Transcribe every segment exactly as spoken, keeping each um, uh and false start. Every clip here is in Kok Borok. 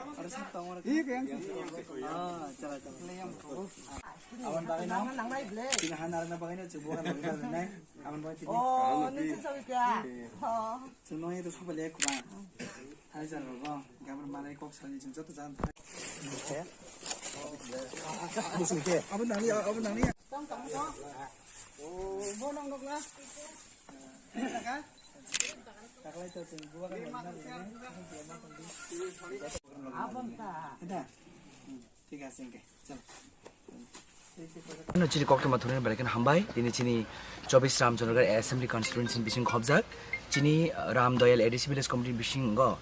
Aro sab tong oro. Iya, yang sih. Ah, chala, chala. Aboni bagwi no. Tini ha narwkna bagwi no chwng bubagra nangwi narwknai. Aboni bagwi tini. Oh, nung chwng kya? Oh. Chwng nungya to sobo le kwbang. Hai jar rogo. Gabon malai kok sani chwng joto jan. Abo nangni, abo nangni. Tong tong tong. Oh, bo nang dok na. Ada. Hmm, thik ase, hingke. Chalo. Ano chini koktwma thwngmani belai kheno hambai. Tini chini chobbish Ramchandragarh Assembly Constituency ni bising khobjak. Chini Ram Doyal A D C Village Committee bisingo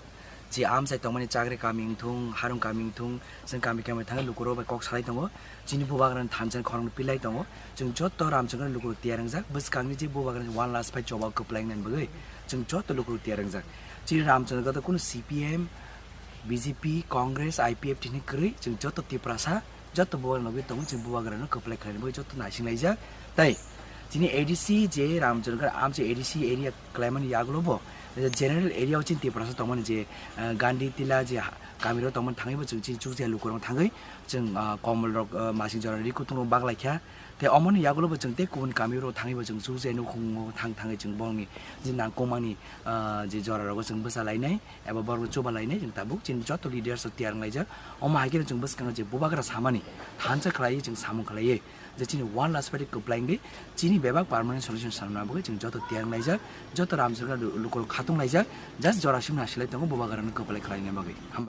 je amchai tongmani Chakri kami wngthung, Harung kami wngthung, chwng kami kami thangwi lukurok bai kok salai tongo. Chini bubagrani thansa khorang pilai tongo. Chwng joto Ramchandragarh lukurok tiyar wngjak. Bwskangni je bubagrani one last fight choba kwplai wngnani bagwi chwng joto lukurok tiyar wngjak. Chini Ramchandragarh kunu C P M, B J P, Congress, I P F T ni kwrwi chwng joto Tiprasa, joto bubagra nugwi tongo, chwng bubagrano kwplai khlaini bagwi joto naising laijak. Tai chini A D C je Ramchandragarh amchai A D C area kwlaimani yagulo bo, general area o chini Tiprasa tongmani je, ah, Gandhi Tila je ha-, kamiro tongmani thangwi bo chwng chini chukjaya lukurok thangwi chwng, ah, komol rok, ah, masing jora ri kutung rok baklaikha. Tei omoni yagulo bo chwng tei kubun kamiro thangwi bo chwng chukjaya nukhungo thang thangwi chwng borokni je nangkukmani, ah, je jora rogo chwng bwsa lainai. Eba borok chuba lainai chwng tabuk chini joto leaders rok tiyar wnglaijak. Omo hai kheno chwng bwskango je bubagra samani thansa khlaiwi chwng samung khlaiwi je chini one last fight kwplai wngwi chini bebak permanent solution sanna bagwi chwng joto tiyar wnglaijak. Joto Ramchandragarh lu-, lukurok khatung laijak, just jora simi nasilai tongo bubagrano kwplai khlaina bagwi. Hambai.